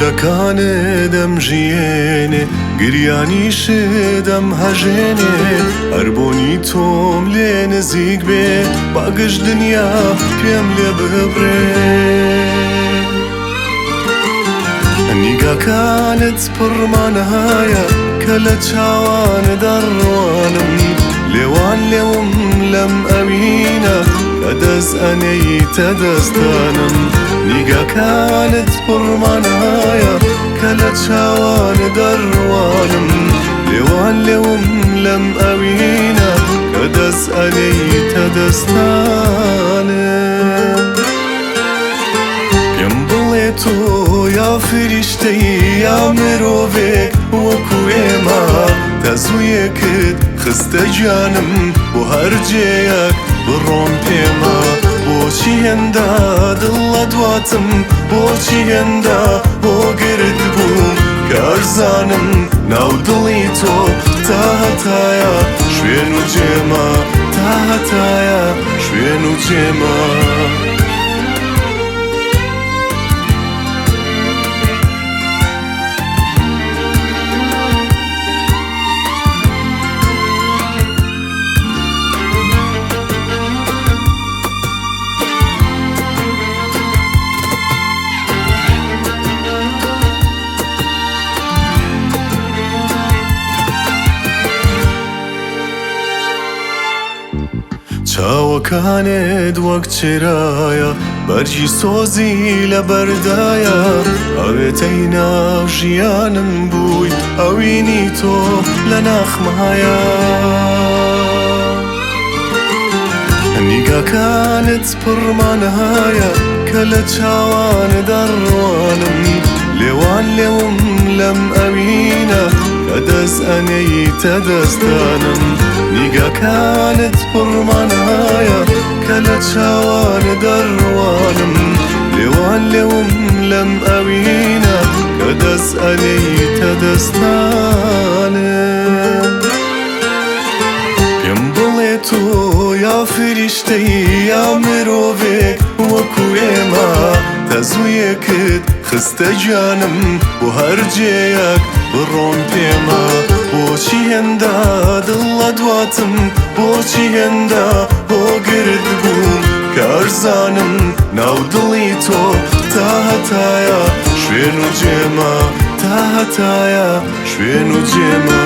خەندەکانت دەمژیێنێ، گریانیشت دەمهەژێنێ. هەر بۆنی تۆم لێ نزیک بێ، با گشت دنیا پێم لێ ببڕێ. نیگاکانت پڕمانایە کە لە چاوان دەڕوانم، لێوان لێوم لەم ئەوینە کە دەست ئەنێیتە دەستانم. نیگاکانت پڕمانایە کە لە چاوان دەڕوانم، لێوان لێوم لەم ئەوینە کە دەست ئەنێیتە دەستانم. پێم بڵێ تۆ یا فریشتەی یا مرۆڤێک وەکو ئێمە، تەزوویەکت خستە گیانم بۆ هەر جێیەک بڕۆم پێمە. بۆچی هێندە دڵ لە دواتم، بۆچی هێندە هۆگرت بووم، کە ئەرزانم ناو دڵی تۆ تا هەتایە شوێن و جێمە، تا هەتایە شوێن و جێمە. چاوەکانت وەک چرایە، بەرگی سۆزی لە بەردایە، ئاوێتەی ناو ژیانم بووی، ئەوینی تۆ لە ناخمایە. نیگاکانت پڕمانایە کە لە چاوان دەڕوانم، لێوان لێوم لەم ئەوینە کە دەست ئەنێیتە دەستانم. نیگاکانت پڕمانایە کە لە چاوان دەڕوانم، لێوان لێوم لەم ئەوینە کە دەست ئەنێیتە دەستانم. پێم بڵێ تۆ یا فریشتەی یا مرۆڤێک وەکو ئێمە، تەزوویەکت خستە گیانم بۆ هەر جێیەک بڕۆم پێمە. بۆچی هێندە دڵ لە دواتم، بۆچی هێندە هۆگرت بووم، کە ئەرزانم ناو دڵی تۆ تا هەتایە شوێن و جێمە، تا هەتایە شوێن و جێمە.